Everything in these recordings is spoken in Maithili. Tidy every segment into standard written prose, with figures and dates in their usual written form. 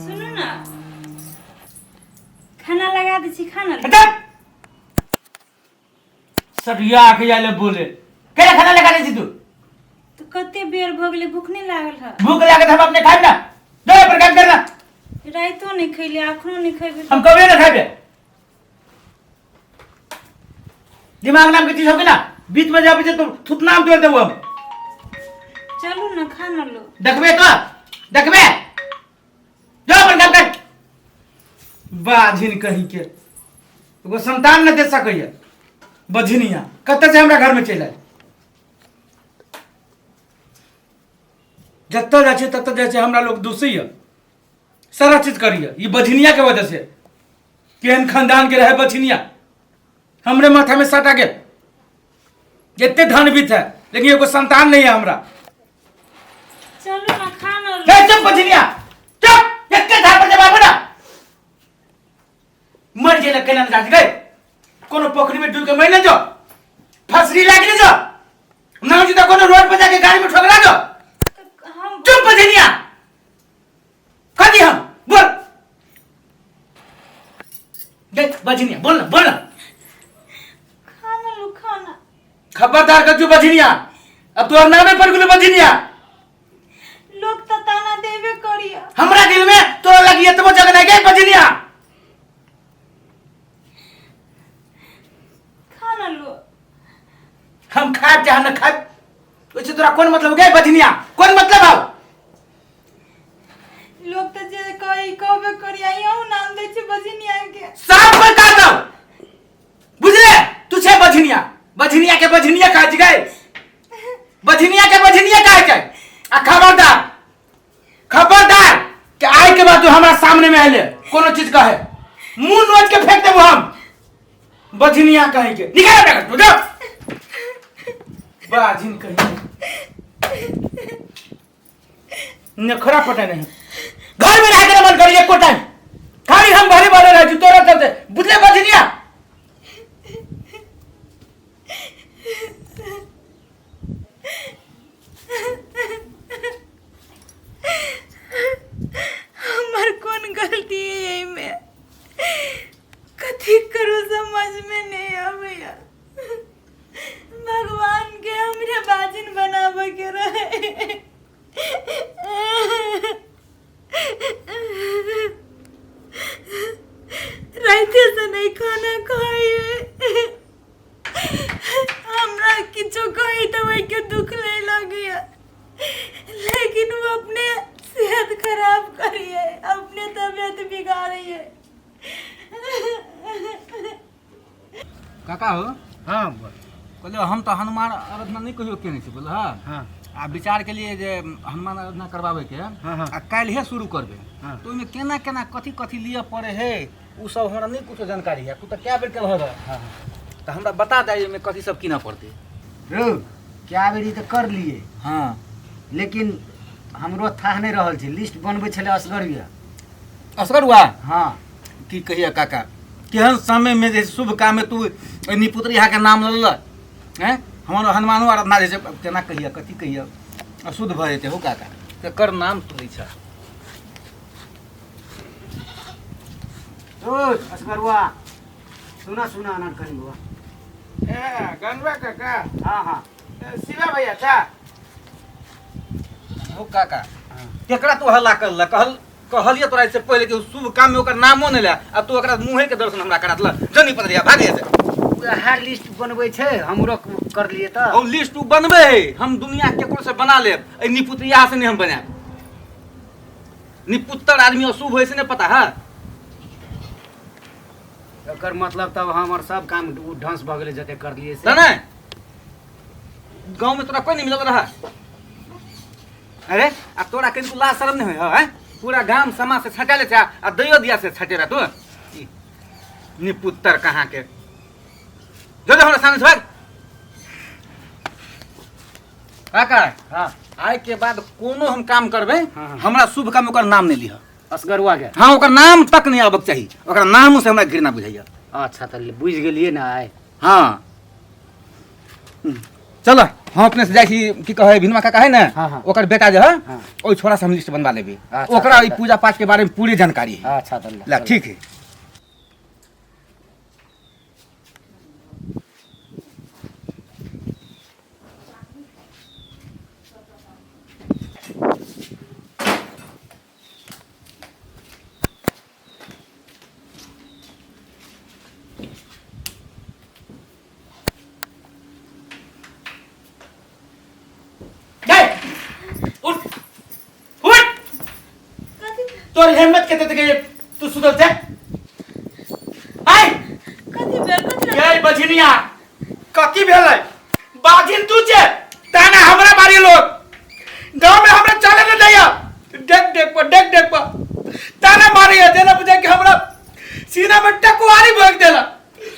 सुनू ना, खाना लगा दै छी, खाना हट! सटिया के जाले बोले केना खाना लगा दै छी तू? तो कते बेर भऽ गेलै, भूख नहि लागल है? भूख लागत हम अपने खाइब ना, जो पर काम करना। राइतो नहि खैले, अखनो नहि खैबे? हम कभी ना खाइबे। दिमाग नाम के चीज होके ना बीच में जाबे छै तो थुतना हम तोड़ देबो हम। चलू ना, खाना लो। देखबे तो देखबे, जो अपन काम कर। बाझिन कहीं के एगो संतान न दे सकैया बझिनिया, कतऽ से हमरा घर में चलि आयल। जतऽ जाइ छै ततऽ जाइ छै, हमरा लोग दूसैया, सारा चीज करिए ई बझिनिया के वजह से। केहन खानदान के रहे बझिनिया, हमरे माथा में सटा गेल। एते धन बीत है लेकिन एगो संतान नहीं है हमरा। चलू ना, खाना ए, चुप बझिनिया चुप, एके धार पर जवाब ना। मर गेल केना न जात गए, कोनो पोखरी में डूब के मर न जो, फसरी लाग न जो, ना जी तो कोनो रोड पर जाके गाड़ी में ठोकरा जो। हम चुप बझिनिया, कथी हम बोल देख बझिनिया, बोल ना, बोल ना। खाना लू, खाना। खबरदार कज्जू बझिनिया, अब तोहर नामे पर गेलो बझिनिया। लोग तो ताना देबे करिया। हमरा दिल में तोरा लगी एतबो जगह नहीं गई बझिनिया। खाना लो। हम खाब चाहे न खाब, ओइसे तोरा कोन मतलब गई बझिनिया, कोन मतलब हौ? लोग तो जे कही कहबे करिया, यहू नाम दै छै बझिनिया के। साफ कोई कह दो बुझले, तू छे बझिनिया, बझिनिया के बझिनिया कहै छै गई, बझिनिया के बझिनिया कहै छै। आ खबरदार खबरदार के आइ के बाद तू हमरा सामने में आइले कोनो चीज कहे, मुंह नोच के फेंक देबो हम। बझिनिया कहे के निकाल अपना तू जा बाझिन कहीं नखरा पटा नहीं। घर में रह के मन करिए एको टाइम, खाली हम घरे वाले रह तोरा चलते, बुझले बझिनिया? हमर कोन गलती है एहिमे? कथी करू समझ में नहीं आबैया। भगवान के हमरे बाजिन बनाबे के रहे। राइते से नहीं खाना खाइए। हमरा किछो कही तऽ ओहिके दुख नहीं लगैया, लेकिन वो अपने सेहत खराब करिए, अपने तबियत बिगाड़िए। काका हो। हाँ, बोल। कहलियै हम तऽ हनुमान आराधना नहि कहियो केने छी, बुझलह? हाँ। आ विचार केलियै जे हनुमान आराधना करबाबैके। हाँ, हाँ। आ काल्हिए शुरू करबै। हाँ। तऽ ओहिमे केना केना कथी कथी लिअ पड़ै है, ओ सब हमरा नहि कुछो जानकारी है। तू तऽ कए बेर केलह रह। हाँ। तऽ हमरा बता दे, एहिमे कथी सब कीनऽ पड़तै। रौ, कए बेरी तऽ कर लिए। हाँ। लेकिन हमरो थाह नहि रहल छै, लिस्ट बनबै छलै असगरिया। असगर हुआ? हाँ। की कहिया काका, केहन समयमे जे शुभ काममे तू ओहि निपुत्र के नाम लऽ लेलक हैं। हमर हनुमानो आराधना जे छै, केना कहिया कथी कहिया, अशुद्ध भऽ जेतै। हो काका, केकर नाम तू लै छह? ओ असगरुआ, सुना सुना अनार कनी बुआ। ए गनवा काका। हाँ हाँ। ए, शिवा भैया था। हो काका, केकरा तू हल्ला कर कहल? कहलिए तोरा इससे पहले कि शुभ काम में ओकर नामो नहीं ले, आ तू ओकरा मुंहे के दर्शन हमरा करा देलक। जनी पतरिया भाग से। उएह लिस्ट बनबै छै, हमरो कर लिए तऽ। हम लिस्ट तू बनबे है, हम दुनिया केकरो से बना लेब, एहि निपुतरिया से नहीं हम बनायब। निपुत्तर आदमी अशुभ होइ से नहीं पता है? एकर मतलब तब हमर सब काम उ ढंस भऽ गेलै जते कर लिए से। तऽ नहि गाँव में तोरा कोई नहीं मिलल रहा? अरे आ तोरा कनिको लाज शरम नहीं होइ है? पूरा गाम समाज से छटा ले छै आ दैयो दिया से छटेला तू। ई निपुत्तर कहाँ के, जो जो हमरा सामने से भाग। काका। हाँ। आइ के बाद कोनो हम काम करबै, हाँ। हमरा शुभ काम ओकर नाम नहीं लिह। असगरुआ के? हाँ, ओकर नाम तक नहीं आबक चाही। ओकर नाम से हमरा घृणा बुझाइया। अच्छा, तऽ बुझि गेलियै ने आइ। हाँ। चलो हम अपने से जाइ छी की कहै भिनवा काका है ने हाँ, हाँ। ओकर बेटा जे है हाँ। ओहि छोरा से हम लिस्ट बनवा लेबै। अच्छा, ओकरा अच्छा। ई पूजा पाठ के बारे में पूरी जानकारी है। अच्छा तऽ ला ठीक है। गए, उठ उठ। तोर हिम्मत के ते गए तू सुधर जा आय। कथी भेल, कथी? गए बझिनिया, कथी भेलै? बाझिन तू छे, ताना हमरा मारी लोग गांव में हमरा चले न दैया, डेक डेक पर डेक डेक पर ताना मारी जेना बुझाय कि हमरा सीना में टकुआरी भोग देला।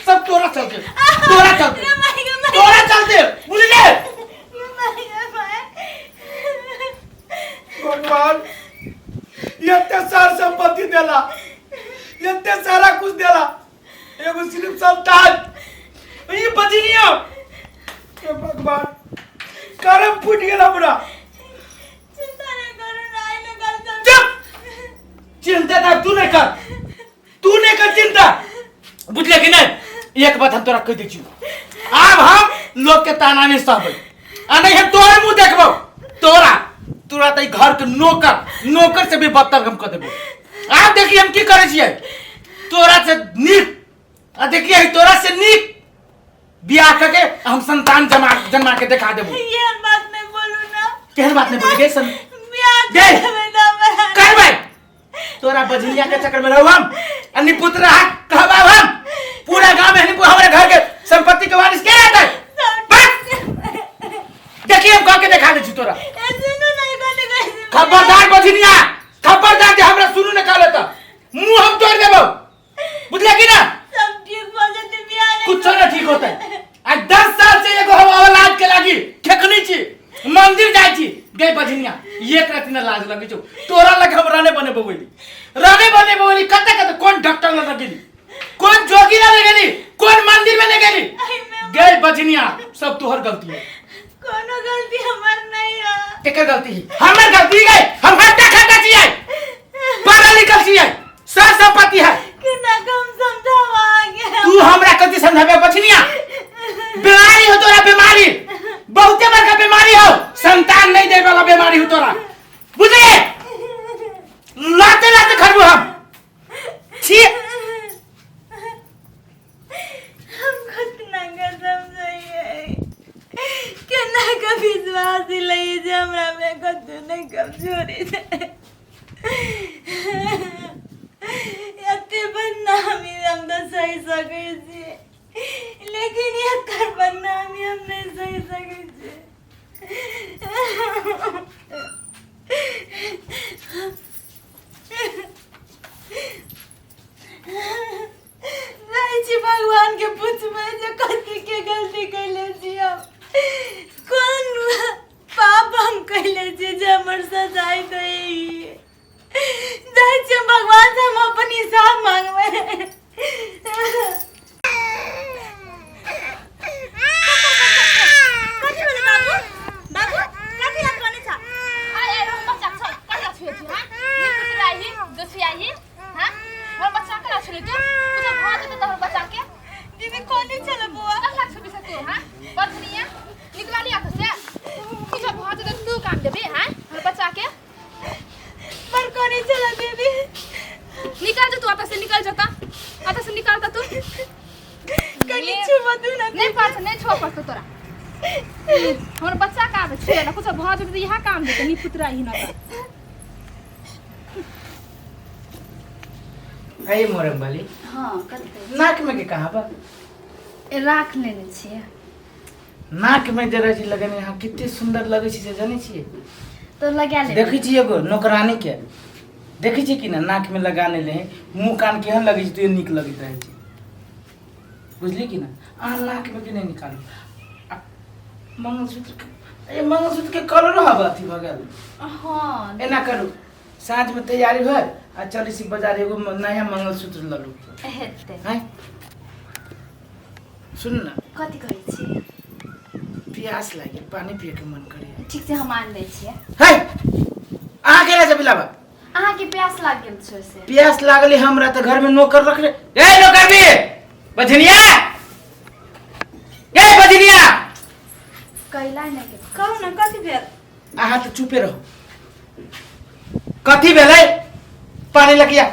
सब तोरा चलते, तोरा चलते। रे माई गे माई। तोरा चलते, बुझले? रे माई गे माई। भगवान एते सार संपत्ति देला, एते सारा कुछ देला, एगो सिर्फ संतान ई बजनिया। हे भगवान, करम फूट गेल हमरा। चिंता नहीं करू ना, आई ना कर सब। चुप! चिंता ना तू नहीं कर, तू नहीं कर चिंता, बुझले कि नहीं? एक बात हम तोरा कह दै छियौ, आब हम लोग के ताना नहीं सहबै आ नहीं हम तोरे मुंह देखबौ। तोरा तोरा तऽ ई घर के नौकर, नौकर से भी बदतर हम कह देबौ। आब देखी हम की करै छियै। तोरा से नीक आ देखिए तोरा से नीक बियाह करके हम संतान जमा जन्मा के देखा देबो। ये बात नहीं बोलू ना। केहन बात नहीं बोली गे सन? बियाह गे। करबै ना हमरा। करबै तोरा बजनिया के चक्कर में रहू हम आ निपुत रहा कहबाब हम पूरा गांव में निपु हमारे घर के संपत्ति के वारिस के रहतै? बस देखिए हम कह के देखा दै छी तोरा। ए सुनू ना, ई कथी कहै छी? खबरदार बजनिया, खबरदार जे हमरा सुनू ने कहले त मुंह हम तोड़ देबौ, बुझले कि ना? सब ठीक भऽ जेतै, बियाह नहि। कुछो ना ठीक होतै। आ 10 साल से एगो हम औलाद के लागी ठेकनी छी, मंदिर जाइ छी। गई बजनिया, एक राति ना लाज लगै छौ तोरा लग? हम रहने बने बबैली, रहने बने बबैली। कते कते कोन डॉक्टर लग गेली, कोन जोगी लग गेली, कोन मंदिर में नहीं गेली। गई बजनिया, सब तोहर गलती है। कोनो गलती हमर नहीं है। केकर गलती है? हमर गलती है। हम हट्टा खट्टा छियै, पढ़ल लिखल छियै, सर संपत्ति है। केना कम समझावा आगे। तू हमरा कथी समझाबे बछनिया? बीमारी हो तोरा, बीमारी, बहुते बड़का बीमारी हो, संतान नहीं दे वाला बीमारी हो तोरा, बुझले? लाते लाते खरबू हम छी। हम कितना के समझाइए, केना के विश्वास दिलाइए जे हमरा में कतौ नहीं कमजोरी छै। एते बदनामी हम तऽ सहि सकै छी, लेकिन एकर बदनामी हम नहि सहि सकै छी। जाइ छी भगवान के पूछबै जे कथी के गलती कैले छी हम, कोन पाप हम कैले छी जे हमर सजाय दै। जाइ छी हम भगवान से, हम अपन हिसाब मांगबै। कथी भेलै बाबू? बाबू कथी लए कनै छ? आइ आइ हम बच्चा छ कहिया छुए छी? हां, नीक पुत्र आही दोषी आही। हां, हमर बच्चा केना छुले तू? कुछो भऽ जेतै तऽ हमर बच्चा के। दीदी कनै छलै बौआ। कहिया छुबी से तू? हां बचनिया निकला लिया से कुछो भऽ जेतै तऽ तू काम देबी? हां, हमर बच्चा के पर कनै छलै दीदी। निकल जो तू अतः से, निकल जो त अतः से, निकल त तू। कनी छुबऽ दू ना। नहीं पड़त, नहीं छुअ पड़तौ तोरा। हमर बच्चा के आबै छुए ला, कुछो भऽ जेतै तऽ इएह काम देतै नी पुतरा ही न तऽ। अरे मोरंग वाली। हाँ, कथी कहै? नाक में के कहाँ बा? छी? राख लेने छियै। नाक में जे रहै छै लगेने, यहाँ कते सुंदर लगै छै से जानै छियै? तो लगा ले। देखै छियै एगो नौकरानी के, देखै छियै कि ना नाक में लगा लेले है, मुंह कान केहन लगै छै, तैयो नीक लगैत रहै छै, बुझली कि ना? अहाँ नाक में के नहीं निकालू। आ मंगलसूत्र के, ए मंगलसूत्र के कलरो हब अथी भऽ गेल। हाँ। एना करू, साँझ में तैयारी होय आ चलै छी बाजार, एगो नया मंगलसूत्र लऽ लू। हेतै। हैं, सुन ना। कथी कहै छी? प्यास लागि गेल, पानी पिए के मन करैया। ठीक छै, हम आनि दै छियै। है, अहाँ केना से पिलाबा? अहाँके प्यास लागि गेल छै से। प्यास लागल हमरा तऽ घर में नौकर रखले। ए नौकर भी बझनिया, ए बझनिया। कैला नहि के कहू ने कथी भेल? अहाँ तऽ चुपे रहू। कथी भेलै? पानी लगिया।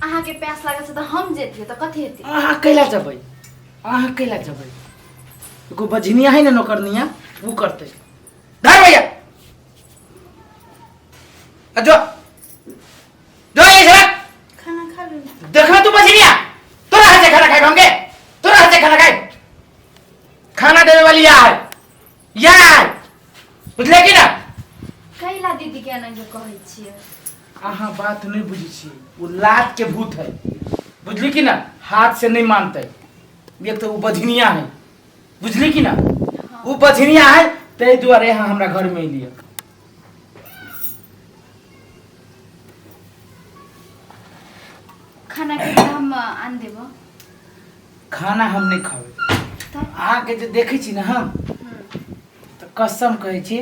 अहाँके प्यास लागल छै तऽ हम जेतियै तऽ कथी हेतै? अहाँ कैला जेबै? अहाँ कैला जेबै? एगो बझनिया है ने नौकरनिया, ओ करतै। धर भैया, आ जो जो ये जरा खाना खा लू। देखना तू बझनिया, तोरा हाथ से खाना खाए हमके, तोरा हाथ से खाना खाए। खाना देवे वाली यार यार, बुझले कि ना? कैला दीदी के एना के कहै छियै? अहाँ बात नहीं बुझै छियै, ओ लात के भूत है, बुझली कि ना? हाथ से नहीं मानते। एक तो वो बझनिया है, बुझली कि ना? वो बझनिया है, ताहि दुआरे अहाँ हमरा घर में एलियै। खाना के तऽ हम आनि देबो। खाना हम नहीं खाबै। तऽ अहाँके जे देखै छी ने हम, तऽ कसम कहै छी,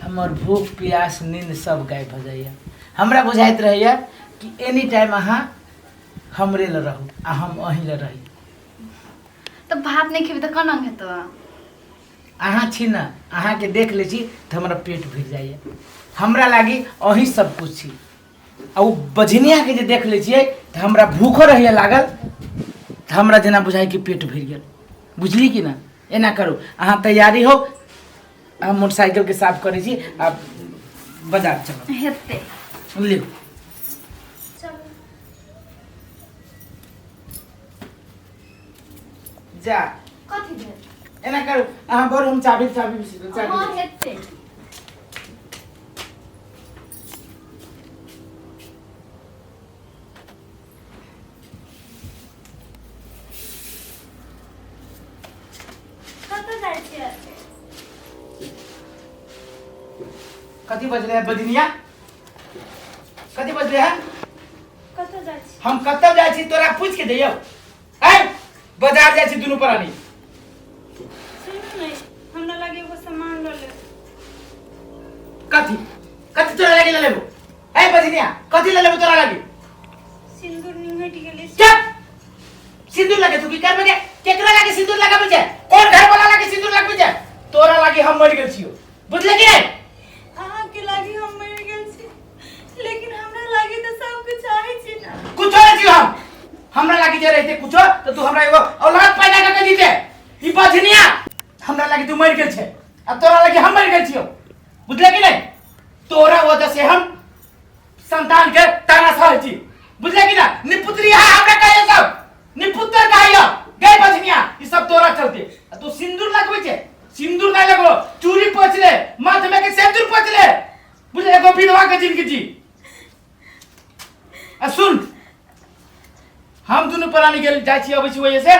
हमर भूख प्यास नींद सब गायब भऽ जाइए। हमरा बुझाइत रहैए कि एनी टाइम अहाँ हमरे लग रहू आ हम अहीं लग रही। तऽ भात नहि खेबै तऽ केना हेतौ? अहाँ छी ने, अहाँके देख लै छी तऽ हमरा पेट भरि जाइए। हमरा लागी अहीं सब कुछ छी। आ ओ बझनियाके जे देख लै छियै तऽ हमरा भूखो रहैए लागल, तऽ हमरा जेना बुझाइ कि पेट भरि गेल, बुझली कि ना? एना करू, अहाँ तैयारी हो, हम मोटरसाइकिलके साफ करै छी आ बाजार चलब। हेतै। लियौ। चलू। जा। कथी भेल? एना करू, अहाँ बड़, हम चाबी चाबी चाबी। हँ, हेतै। कतऽ जाइ छियै? कथी बजले है बजनिया? कथी बजले है? कतऽ जाइ छी? हम कतऽ जाइ छी तोरा पूछ के जइयौ? ऐ बाजार जाइ छी दुनू प्राणी। सुनू ने, हमरा लागे एगो सामान लऽ लेब। कथी कथी तोरा लागी लऽ लेबो? ऐ बजनिया, कथी लऽ लेबो तोरा लागी? सिन्दूर निंघटि गेलै। चुप! सिंदूर लगे तू की करबे के? केकरा लागे सिंदूर लगाबै छै? कोन घर वाला लागे सिंदूर लगबै छै? तोरा लागे हम मरि गेल छियौ, बुझले कि नहीं? अहाँके लागी हम मरि गेल छी, लेकिन हमरा लागी तऽ सब कुछ चाहै छी ने। कुछो नहीं छियौ हम। हमरा लागी जे रहते कुछो तो तू हमरा एगो औलाद पैदा करके दीते। ई बझनिया, हमरा लागी तू मरि गेल छै आ तोरा लागी हम मरि गेल छियौ, बुझले कि नहीं? तोरा वजह से हम संतान के ताना सहै छी, बुझले कि ना? निपुत्री है हमरा कहियो, सब निपुत्र कहियो गई बझनिया, ई सब तोरा चलते। आ तू सिंदूर लगबै छै? सिंदूर नहीं लगलो, चूड़ी पोछले, माथ में के सिंदूर पोछले, बुझले? एगो विधवा के जिंदगी जी। आ सुन, हम दुनू प्राणी गेल जाइ छी अबै छी, वजह से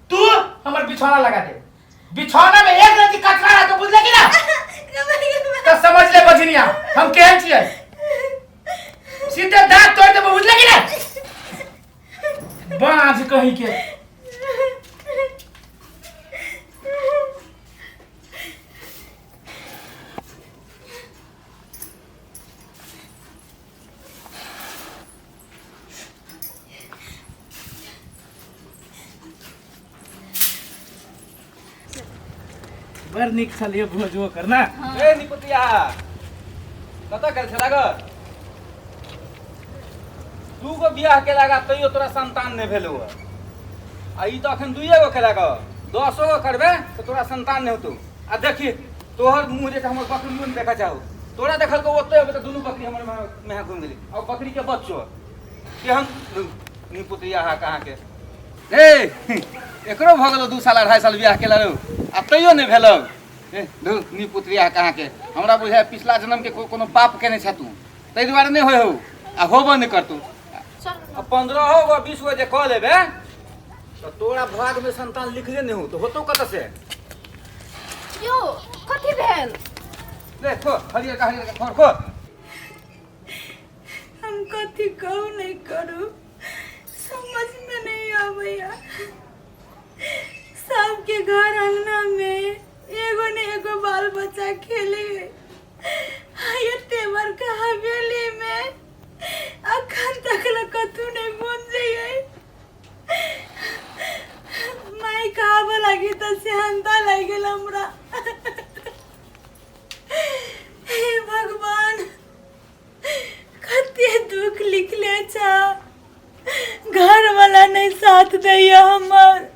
तू हमर बिछौना लगा दे। बिछौना में एक रत्ती कचरा रहतो, बुझले कि ना, तो समझ ले बझनिया हम केहन छियै। सीधे दांत तोड़ देबो, बुझले कि ना? बाँझ कहीं के। बड़ नीक छलियै भोजो करना। ए निपतिया, कतऽ गेल छला ग? दू गो बियाह केला गा, तैयो तोरा संतान नहि भेलौ हँ। आ ई तऽ अखन दुइए गो केला ग, दसो गो करबे तऽ तोरा संतान नहि होतौ। आ देखी तोहर मुँह जे छै, हमर बकरी मुँह नहि देखऽ चाहू। तोरा देखलकौ ओते अबै तऽ दुनू बकरी हमर मेहा घुमि गेली। आ बकरी के बच्चो केहन निपुतिया हा कहाँ के। ए एकरो भऽ गेलौ 2 साल 2.5 साल बियाह केला रौ, आ तैयो नहि भेलौ। ए धू निपुत्रिया कहाँ के, हमरा बुझाय पिछला जन्म के कोनो पाप केने छह तू, ताहि दुआरे नहि होइ हौ आ होबो नहि करतौ। आ 15 गो 20 गो जे कऽ लेबे तऽ तोरा भाग में संतान लिखले नहि हो तऽ होतौ कतऽ से? यौ कथी भेल? ले खो हरियर का, हरियर का खो खो। हम कथी कहू नहीं करू, समझ में नहीं आबैया। सबके घर अंगना में एगो ने एगो बाल बच्चा खेले। एते बड़का हवेली में अखन तक ल कतहु नहि गुंजैये। माय कहबऽ लागी तऽ सेहनता लागि गेल हमरा। हे भगवान, कते दुख लिखले छा। घरवाला नहीं साथ दैया हमर,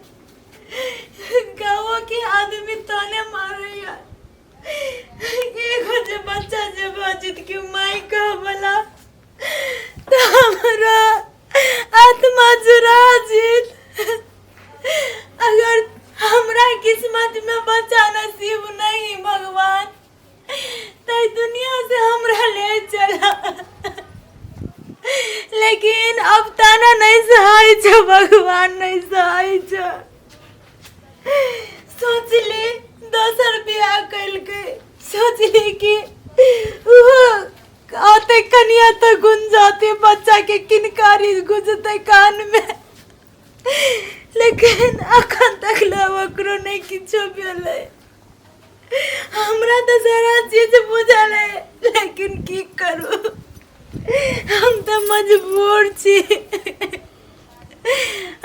गाँव के आदमी ताने मारैया। एगो जे बच्चा जे बचित के माय कहबला तऽ हमरा आत्मा जुड़ा जीत। अगर हमरा किस्मत में बच्चा नसीब नहीं भगवान, तऽ दुनिया से हमरा ले चला। लेकिन अब ताना नहीं सहाय छो भगवान, नहीं सहाय छो। सोचली दोसर बियाह कलकै, सोचली कि ओहो औते कनिया तऽ गुंजाते, बच्चा के किनकारी गुजतै कान में, लेकिन अखन तक ले ओकरो नहीं किछो भेलै। हमरा तऽ सारा चीज बुझल है, लेकिन की करू, हम तऽ मजबूर छी।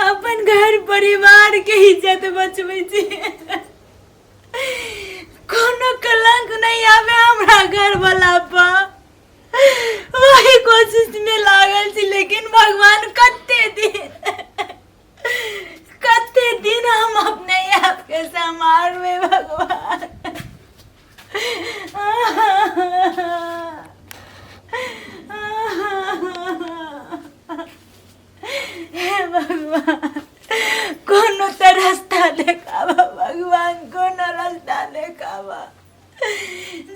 अपन घर परिवार के इज्जत बचबै छी, कोनो कलंक नहीं आवे हमरा घर वाला पर, वही कोशिश में लागल छी। लेकिन भगवान कते दिन, कते दिन हम अपने आप के संभालबै भगवान। हे भगवान, कोनो तऽ रास्ता देखाबा भगवान, कोनो रास्ता देखाबा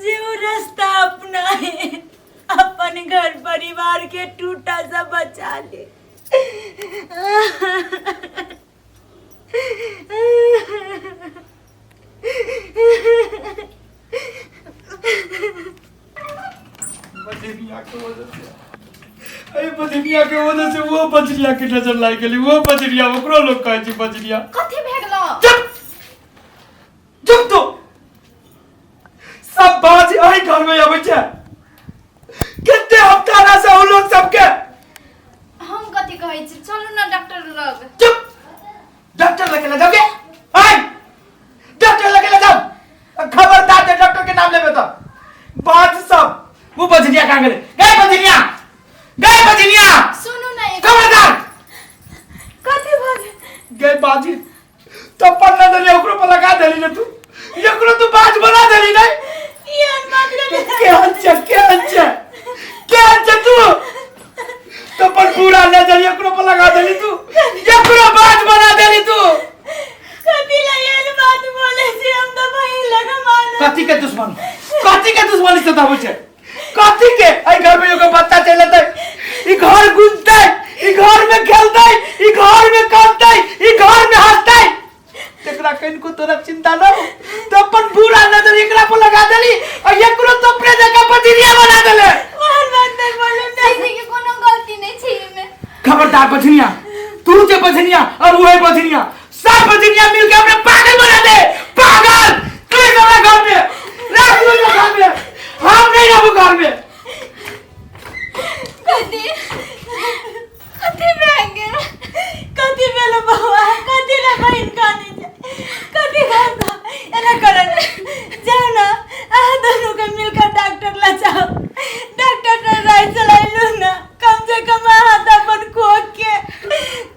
जे ओ रास्ता अपनाए अपन घर परिवार के टूटा से बचा ले। बजनिया के वजह से, अरे बजनिया के वजह से वो बजनिया के नजर लागि गेली। वो बजनिया, ओकरो लोग कहै छै बजनिया। कथी भए गेलो? चुप चुप, तू सब बाज एहि घर में अबै छै। कते हफ्ता से ओ लोग सबके। हम कथी कहै छी, चलू ना डॉक्टर लग। चुप, डॉक्टर लगे ले जाओगे? आय डॉक्टर लगे ले जाओ। खबरदार जे डॉक्टर के नाम लेबे तो बात सब। वो बजनिया कहाँ गेले? गए बजनिया, गए बजनिया। सुनू ना एक खबरदार कथी भऽ गेल? गए बाजी, तो अपन नजर ओकरो पर लगा देली ने तू, एकरो तू बाज बना देली ने। ई बात तू केहन छै, केहन छै, केहन छै तू? तो अपन पूरा नजर एकरो पर लगा देली तू, एकरो बाज बना देली तू। कथी ला एहन बात बोले छी? हम तऽ बहिन लग मानब। कथी के दुश्मन, कथी के दुश्मनी सताबै छै? कथी के? एहि घर में एगो बच्चा चलि एतै, ई घर गुंजतै, ई घर में खेलतै, ई घर में कानतै, ई घर में हंसतै, एकरा कनिको तोरा चिंता न हो। तो अपन बुरा नजर एकरा पर लगा देली और एकरो तो अपने जगह पर दीदिया बना देले। ओहन बात नहि बोलू ने। दीदी के कोनो गलती नहीं छै एमे। खबरदार बझनिया, तू जे बझनिया और वही बझनिया, सब बझनिया मिलके अपने पागल बना दे, पागल। तू हमरा घर में रख दू, घर में हम नहीं रहबो घर में। दीदी कथी भए गेल? कथी भेल बौआ? कथी ला बहिन कानै छै? कथी खाता एना कर ने, जाउ ने अहाँ दुनू के मिलकर डॉक्टर ला जाओ। डॉक्टर ने राय चलाइलू ने, कम से कम अहाँ तऽ अपन कोख के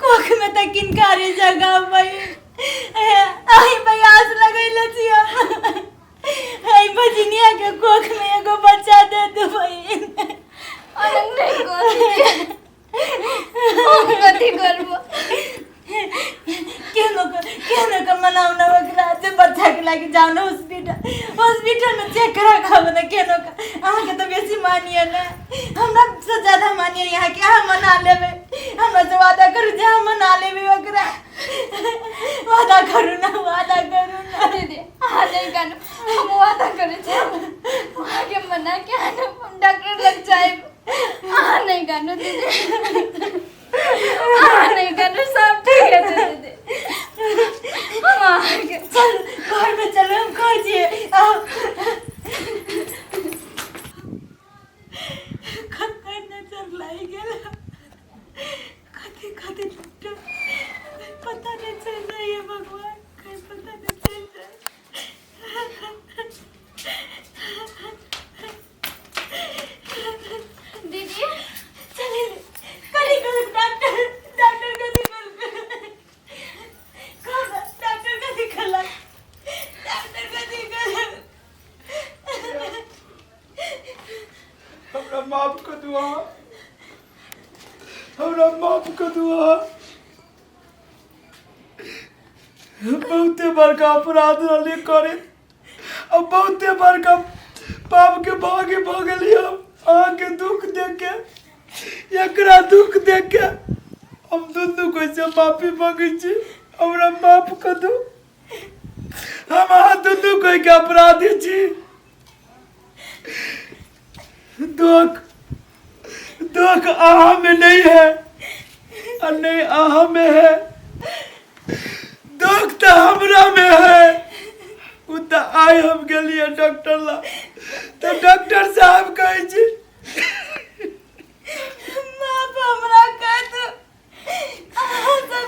कोख में तऽ किनकारी जगह बहिन अही प्रयास लगैले छी हम। हे बजनिया के कोख में एगो बच्चा दे दू बहिन। अरे नहीं कर दीदी, हम कथी करबो? केहनो के केहनो के मनाउ न ओकरा जे बच्चा के लागी जाउ न हॉस्पिटल, हॉस्पिटल में चेक करा के आबू न। केहनो के अहाँके तऽ बेसी मानिए ने, हमरा से ज्यादा मानिए यहाँ के। अहाँ मना लेबै हमरा से, वादा करू जे अहाँ मना लेबै ओकरा। वादा करू ना, वादा करू ना। दीदी अहाँ नहीं कानू, हम वादा करै छी, अहाँके मना के आनब, हम डॉक्टर लग जायब। अहाँ नहीं कानू दीदी, अहाँ नहीं कानू, सब ठीक है दीदी। हम अहाँके दू अहाँ। हमरा माफ कऽ दू अहाँ। बहुते बड़का अपराध रहली करे आ बहुते बड़का पापके भागी भऽ गेली हम। अहाँके दुख देख के, एकरा दुख देख के हम दुनू कोइसँ माफी मांगै छी। हमरा माफ कऽ दू। हम अहाँ दुनू कोइके अपराधी छी। दुख दुख अहाँ में नहीं है और नहीं अहाँ में है, दुख तो हमरा में है। उ तऽ आइ हम गेलियै डॉक्टर ला तऽ डॉक्टर साहब कहै छै माफ हमरा कर दू। अहाँ सब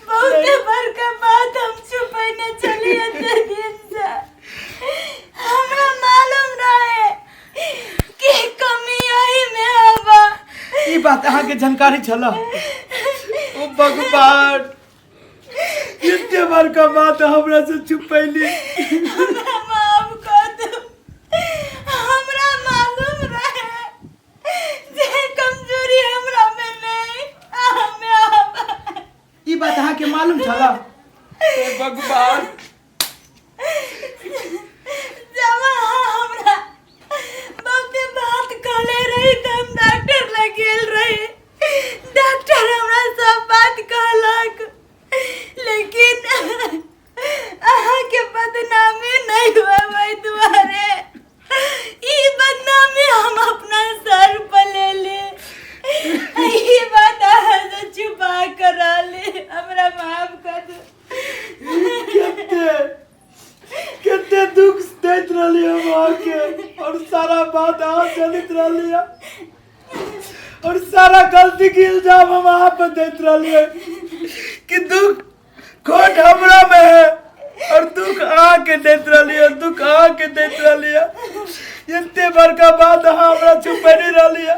बहुते बड़का बात हम छुपैने छलियै एते दिन से। हमरा मालूम रहे कि कमी एही में हवा। ई बात अहाँके जानकारी छल? ओ भगवान, एते बड़का बात हमरा से छुपैली। हमरा माफ कर दू। हमरा मालूम रहे जे कमजोरी हमरा में नहीं, अहाँ में हवा। ई बात अहाँके मालूम छल? हे भगवान। जब अहाँ हमरा बहुते बात कहले रही तऽ हम डॉक्टर लग गेल रही। डॉक्टर हमरा सब बात कहलक, लेकिन अहाँके बदनामी नहीं हुए दुआरे ई बदनामी हम अपना सर पर ले ली। ई बात अहाँ से छुपा कर रहली। हमरा माफ कर दू। कते कते दुख दैत रहली हम अहाँके और सारा बात अहाँ जनैत रहली और सारा गलती के इल्जाम हम अहाँ पर दैत रहलियै कि दुख खोट हमरा में है और दुख अहाँ के दैत रहलियै, दुख अहाँ के दैत रहलियै। एते बड़का बात अहाँ हमरा छुपैने रहलियै।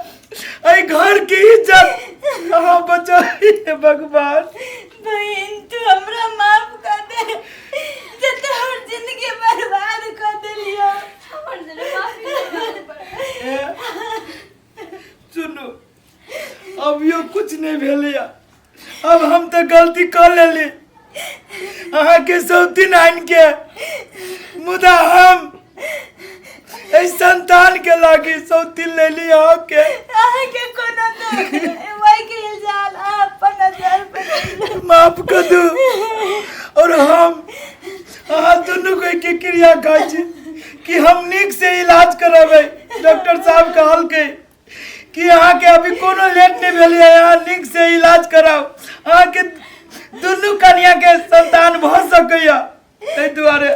एहि घर के इज्जत अहाँ बचाइए भगवान। बहन, तू हमरा माफ कर दे जे तोहर जिंदगी बर्बाद कर देलियो। हमर जरा माफी मांगे पड़त। ए, सुनू, अभियो कुछ नहीं भेलैया। अब हम तऽ गलती कऽ लेली अहाँके सौतीन आनि के, मुदा हम एहि संतान के लागी सौतीन लेली अहाँके। अहाँके कोनो दोष नहि, ओहि के इल्जाम अहाँ अपन नजर पर लेलियै। माफ कऽ दू। और हम अहाँ दुनू कोई के क्रिया खाइ छी कि हम नीक से इलाज करबै। डॉक्टर साहब कहलकै कि अहाँके अभी कोनो लेट नहि भेल यऽ, अहाँ नीक से इलाज कराउ, अहाँके दुनू कन्या के संतान भऽ सकैया। ताहि दुआरे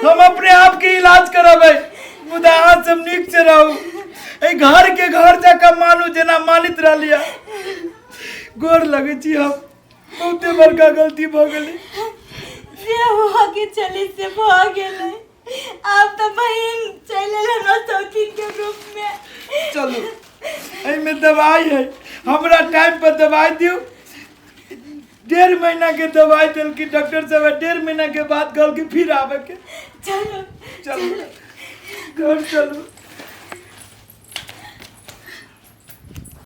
हम अपने आप के इलाज करबै, मुदा अहाँ सब नीक से रहू। एहि घर के घर जकाँ मानू जेना मानैत रहलियै। गोर लगै छी हम, बहुते बड़का गलती भऽ गेलै। जे भऽ के चली से भऽ गेलै। आब तऽ बहिन चलि एल हमरा शौकीन के रूप में। चलू, एहिमे दवाई है, हमरा टाइम पर दवाई दियौ। 1.5 महीना के दवाई देलखिन डॉक्टर साहब। 1.5 महीना के बाद कहलखिन फिर आबे के। चलू। चलू, घर चलू।